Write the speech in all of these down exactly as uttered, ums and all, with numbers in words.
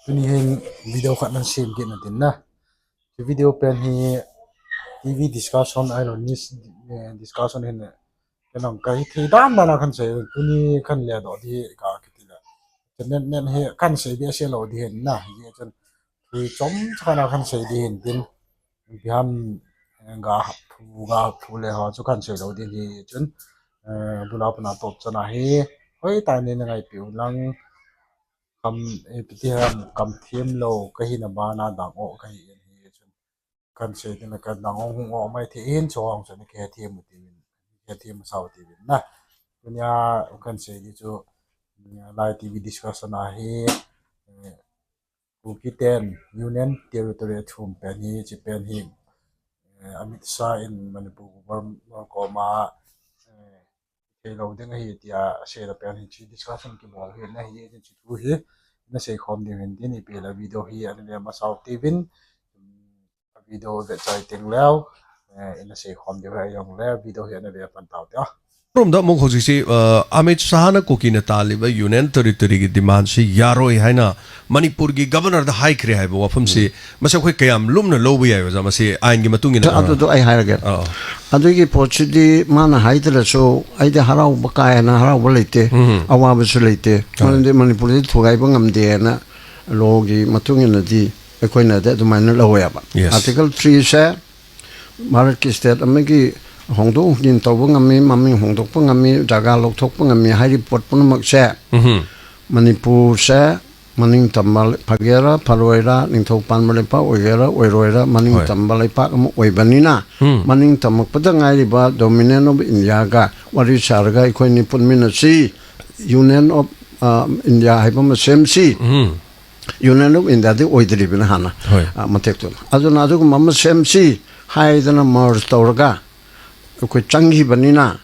Tuni hin video khat nan sem kit na tin na. Chu video pen hi T V discussion ahilouleh news, eh, discussion hin, eh, ken jong kahi thei dan dan a kahin sei, tuni kahin ledoh ding hi ka kiti le. Chu nen nen hi kahin sei behseh lou ding hin na, hijeh chun thu chomcha khat na kahin sei ding hin tin. Ipi ham, eh, ga hap thu, ga hap thu le ho chu kahin sei lou ding hi chun, eh, bul a pat a tawp chan a hi, hoitah in nei ngaipi u lang, kam, eh, ipi ti ham, kam them lou kahi na ban a dang o kahi in hi chun. Kahin sei tin la ka dang o hung o mai thei in, chu hung chun kihe them u tivin, kihe them u sao tivin na. Tunia kahin sei ding chu, eh, Lai T V discussion a hi, eh, Kuki ten Union Territory a thum pen hi, chi pen hi, eh, Amit Shah in Manipur Governor koma, eh, thei lou ding ahi tia asei na pen hi, chi discussion kibol hi na hi, chi thu hi na sei khom ding hin tin, ipi le video hi ana ve masau tivin, um, video ve chai teng leu, eh, ina sei khom ding hi jong le video hi ana ve pan tau tia. Rom da mong khoji si, uh, Amit Shah na Kuki na ta liba Union Territory ki demand si yaroi haina Manipur ki governor da hai kre hai ba wafam si, masa khoi kayam lum na lo ba yai ba za masi ain ki matung ina. Adu do ai hai ra ge. Oh. Adu ki pochi di mana hai de la so, ai de harau ba kai na harau ba leite, awa ba su leite. Mana de Manipur di thugai ba ngam de na lo ki matung ina di, e koi na de du mai na lo ya ba. Yes. Article three se, Bharat ki state ama ki hongdok hongin tauva ngam mi, maming hongdokpa ngam mi, jaga lou thokpa ngam mi, hai report puna mak se. Manipur se, maning tamba le, phagera, pharoira, ningthou panba leipa, oigera, oiroira, maning tamba leipa, ama oibanina. Maning tamba pada ngai riba, Dominion of India ga, wari sarga, ikoi ni pun mina si, Union of, uh, India hai ba ma sem si. Union of India di oidri bina hana. Hoi. Ah, matek tu. Aduna adu mama sem si, hai dana merge tauraga. Koi chang hi banina.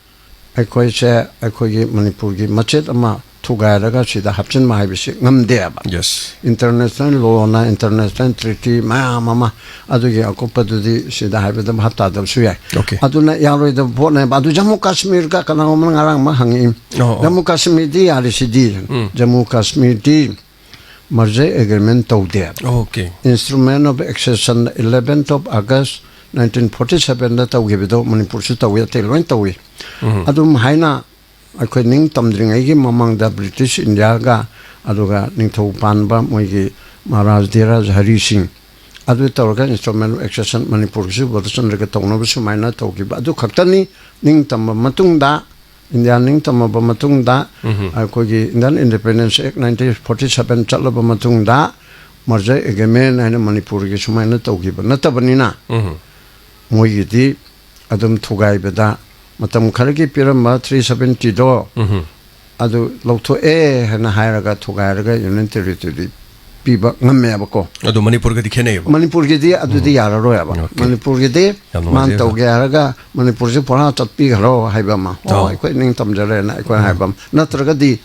Ai koi se, ai koi ki Manipur ki machet ama thugai raga sida hapchen ma hai bisi ngam de ba. Yes. International law na international treaty ma mama. Adu ki akopa du di sida hai bida hapta da su yai. Okay. Aduna yaroi da bo na ba. Adu Jammu Kashmir ka kana ma ngarang ma hangi. Oh, oh. Jammu Kashmir di yari si di. Jammu Kashmir di. Merger agreement tau de. Okay. Instrument of Accession eleventh of August nineteen forty-seven da tau ge bido Manipur su tau ya te loin tau. Adum haina akoi ning tam dring ai ki mamang da British India ga aduga ningthou panba moi ki Maharaj Dhiraj Hari Singh. Adu tau ga instrument of accession Manipur su bodu san ga tau no su maina tau ki ba adu khaktani ning tam matung da India ningtam ba matung da, akoi ki Indian Independence Act nineteen forty-seven chatlaba matung da, merger agreement haina Manipur ki sumaina tau ki ba nata banina. Moi ki di, adum thugai beda, matam khar ki piram ba three seventy do, adu lou thu e, haina hai raga thugai raga Union Territory piba ngam me ba ko. Adu Manipur ki di khenei ba? Manipur ki di, adu di yara ro ya ba. Okay. Manipur ki di, man tau ge yara ga, Manipur si pora chat pi garo hai ba ma. Oh, ai koi ning tam jare na, ai koi hai ba ma. Natra ga di,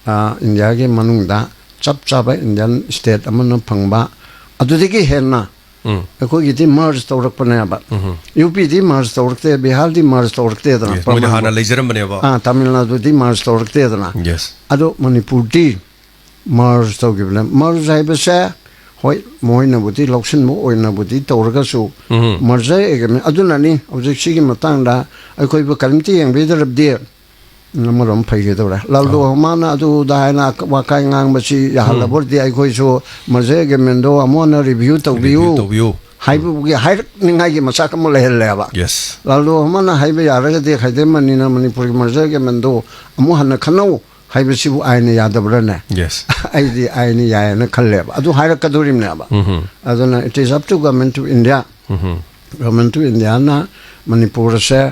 ah, India ki manung da, chap chap ba Indian state ama na phang ba. Adu di ki hen na. Ai koi ki di merge tau rak pa na ba. U P di merge tau rak te, Bihar di merge tau rak te da na. Yes, pa moi ma hana ba. Lei jaram ba ne ba. Ah, Tamil Nadu di merge tau rak te da na. Yes. Adu Manipur di, Merge tau ki bela, merge hai ba se, hoi, moi na buti, loksin mo, oi na buti, tau raga su. Merge e ke me, aduna ni, object si ki matang da, ai koi ba kalim ti yang be da rab dia. Na ma rom phai ke tau da. Lal do homa na adu da hai na wa kai ngang ba si, ya hala bor di ai koi su, merge e ke men do, amo na review tau view. Review tau view. Hai bu ki, hai ni ngai ki masa ka mo le hel le ba. Yes. Lal do homa na hai ba ya raga di, khai de man ni na Manipur ki merge e ke men do, amo hana khanau. Hai ba si bu ai ni ya da bra ne. Yes. Ai di ai ni ya na khal le ba. Adu hai ra ka durim ne ba. Aduna it is up to government to India. Government to India na Manipur se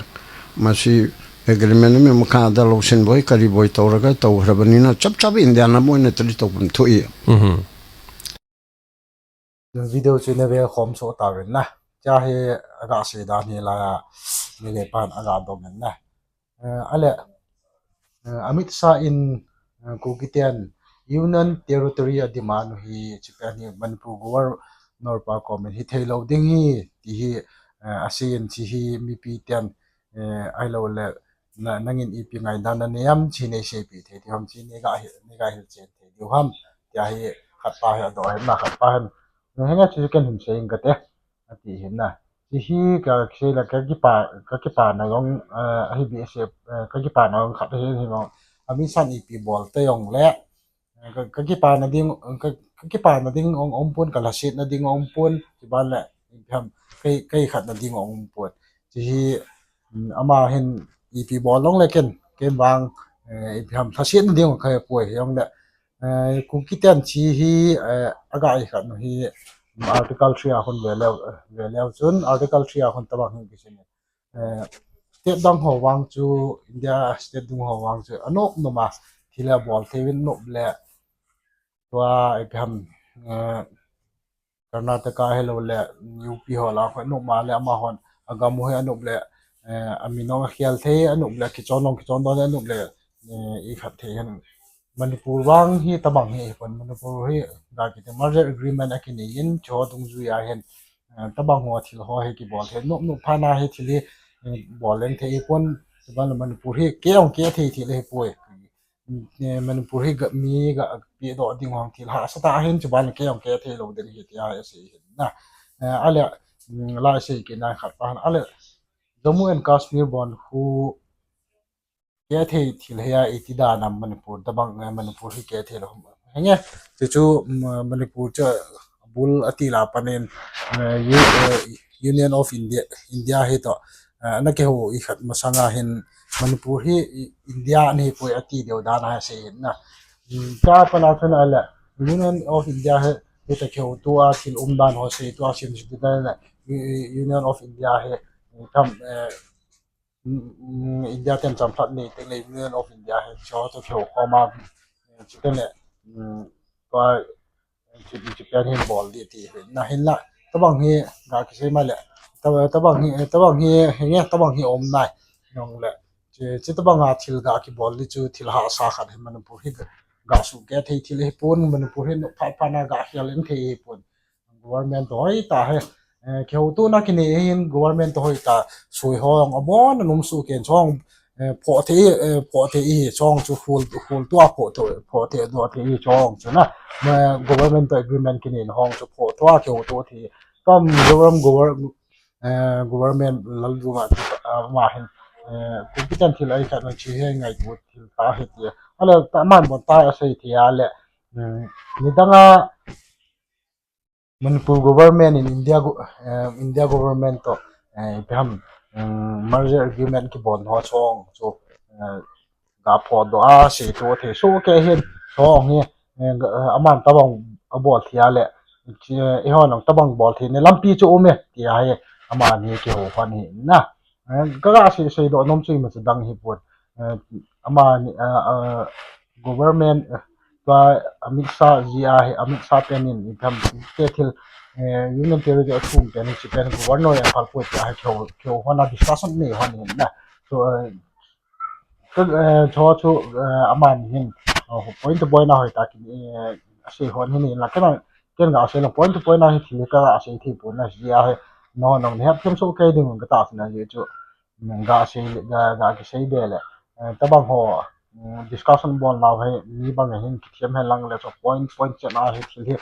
masi agreement mi ma ka da loksin boi kari boi tau raga tau ra ba ni na chap chap India na moi na tali tau pun thu i. Video chu na ve khom so ta ven na. Cha hi aga se dan hi la ya. Ni le pan aga dong na. Eh, ale, eh, Amit Shah in, eh, Kuki ten Union Territory a demand hi, chi pen hi Manipur Governor pa comment hi thei lou ding hi, ti hi, eh, a sei in chi hi mipi ten, eh, ai lou le, na, nangin ipi ngai dan na nei am chi nei sei pi thei ti ham chi nei ga hi, nei ga hil chen thei diu ham, tia hi, khat pa hi adoh hin na, khat pa hin, henge chu ken hin sei inge kati, ati hin na. Chu hi ka sei le ka kipa, ka kipana jong, eh, ahi behseh, eh, ka kipana jong khat ahi hi jong. Amin san ipi bol te jong le, eh, ka, ka kipana ding, ka, ka kipana ding jong um pon, ka lhasetna ding jong um pon, chuban le, ipi ham, kei, kei khatna ding jong um pon. Chu hi, um, ama hin ipi bol jong le ken, ken vang, eh, ipi ham, lhasetna ding jong ka he poi hi jong le, eh, Kuki ten chu hi, eh, aga i khat nu hi, um, Article three a khun ve leu, ve leu chun, Article three a khun tabang hin kisei. Eh, state dang ho vang chu, India state dung ho vang chu, anop nop a, thil abol thei uvin nop le, tua ipi ham, eh, Karnataka hilou le, U P ho la, khoi nop ma le, amahon, agam u hi anop le, eh, amin jong akhel thei, anop le, kichon jong, kichon don anop le, eh, i khat thei hin. Manipur vang hi tabang hi, pon Manipur hi, ga kiti merger agreement akinei in, chu dungjui a hin, eh, tabang ho thil ho hi kibol thei, nop nop phat na hi thil hi, eh, bol leng thei pon, chuban le Manipur hi, kei jong kei thei thil hi poi. Eh, Manipur hi ga, mi ga pi doh ding hong thil hahsa tah hin chuban kei jong kei thei lou ding hi tia asei hin na. Eh, ale, mm, la sei kit na khat pa hin. Ale, Jammu and Kashmir bon khu kei thei thil hi a iti dan a Manipur tabang, eh, Manipur hi kei thei lou. Henge, chu chu, mm, Manipur chu bul ati la panin, eh, U-, eh, Union of India, India hi to, eh, ana kihou i khat masanga hin Manipur hi i-, India ahi poi ati deu dan a sei hin na. Mm, ka pana chun ale, Union of India hi, hi ta kihou tua thil um dan ho sei tua sim si dan le, U-, U-, Union of India hi, eh, tam, eh, mm, mm, India ten chamlhat nei te le Union of India hi, chu to kihou khom a, eh, chu te le, mm, tua chu, chu pen hin bol di ti hi. Na hin la, tabang hi ga kisei ma le, ta-, tabang hi, tabang hi, hi nge, tabang hi um nai. Jong le, chu, chu tabang a thil ga kibol di chu thil hahsa khat hi Manipur hi ga, ga su kei thei thil hi pon, Manipur hi nop phat phat na ga khel in thei hi pon. Government to hoi ta hi, eh, kihou to na kinei hin government to hoi ta, sui ho jong abon a num su ken chong, eh, pho thei, eh, pho thei hi chong chu khul, khul tua pho thei, pho thei do thei hi chong chu na. Ma government to agreement kinei hong chu pho tua kihou to thei. Kam government, gover-, eh, government lal du ma, ah, ma hin, eh, competent thil ai khat ma chi he ngai tu thil ta hi ti. Ale ta man bon ta asei thei ale. Mm, nidang a Manipur government in India go-, eh, India government to, eh, ipi ham, mm, merger agreement kibol ho chong chu, eh, ga pho do a sei to thei so kei hin chong hi, eh, ga, eh, aman tabang abol thei a le, eh, i hon tabang bol thei ne lampi chu um e ti a hi aman hi kihou hon hi na. Eh, ka ga sei, sei do nom chu ima chu dang hi pon. Eh, aman, eh, eh, government, eh, tua Amit Shah ji a hi, Amit Shah pen in, ipi ham, te thil, eh, Union Territory athum pen hi, chi pen governor a phal poi tia hi kihou, kihou hon a discussion nei hon hin na. So, eh, ka, eh, chu, chu, eh, aman hin, eh, point to point a hoi ta kin, eh, asei hon hin la, ken, ken ga sei la point to point a hi thil ka ga sei thei pon na ji a hi, no, no, ne hep them so kei ding ka ta sina ji chu. Ga sei, ga, ga kisei be le. Eh, tabang ho, mm, discussion bol nau hi, mi bang hin kithiam hen lang le, so point, point chet na hi thil hi,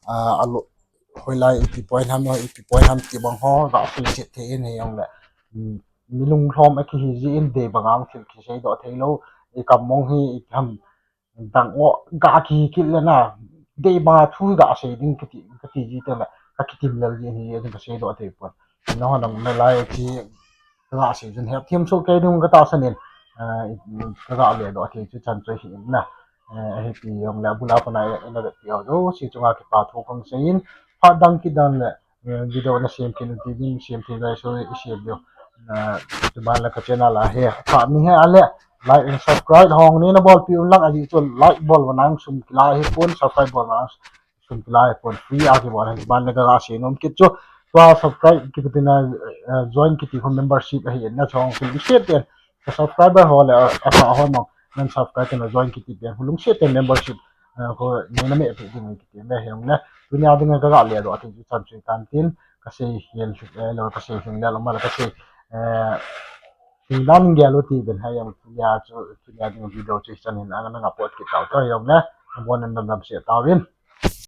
ah, alo, hoilai ipi point ham, ipi point ham ti bang ho, ga sei chet thei in hi jong le. Mm, mi lunglhom a kihi ji in de bang ang thil kisei do thei lou, i kam mong hi, i kam dang o, ga ki kit le na, dei banga thu ga sei ding kati, kati ji te le, ka kitim lel ji hi, ka sei do thei pon. Na hon na lai chi, ka ga sei jun hep them so kei ding ka ta sanin, eh, ka ga le do thei chu chan choi hi na, eh, hi pi jong le, bula pana e, na de pi jo, si chunga kipa thu kong sei in, phat dang kit dan le, eh, video na sem kit u ti ding, sem thei lai so i sem diu. Eh, chuban le ka channel a hi, pha ni he a le, like and subscribe hong ni na bol pi un lang a ji chu like bol va nang sum kila hi pon, subscribe bol va nang sum kila hi pon, free a kibol hi, chuban le ka ga sei nom kit chu, tua subscribe kiti na, eh, join kiti khu membership ahi na chong khu lungset ten, ka subscriber ho le, a pha ho no, nan subscribe na join kiti pen khu lungset ten membership, eh, khu ni na me pi ding kiti le hi jong le, tunia ding ka ga le do a ti chu chan chu kan tin, ka sei hian, eh, lo ka sei hian le lo ma ka sei, eh, Tingdan gel u ti ben hai jong tunia chu, tunia ding video chu chan hin ang nang upload kit tau to jong le, abon en dam dam se tau in.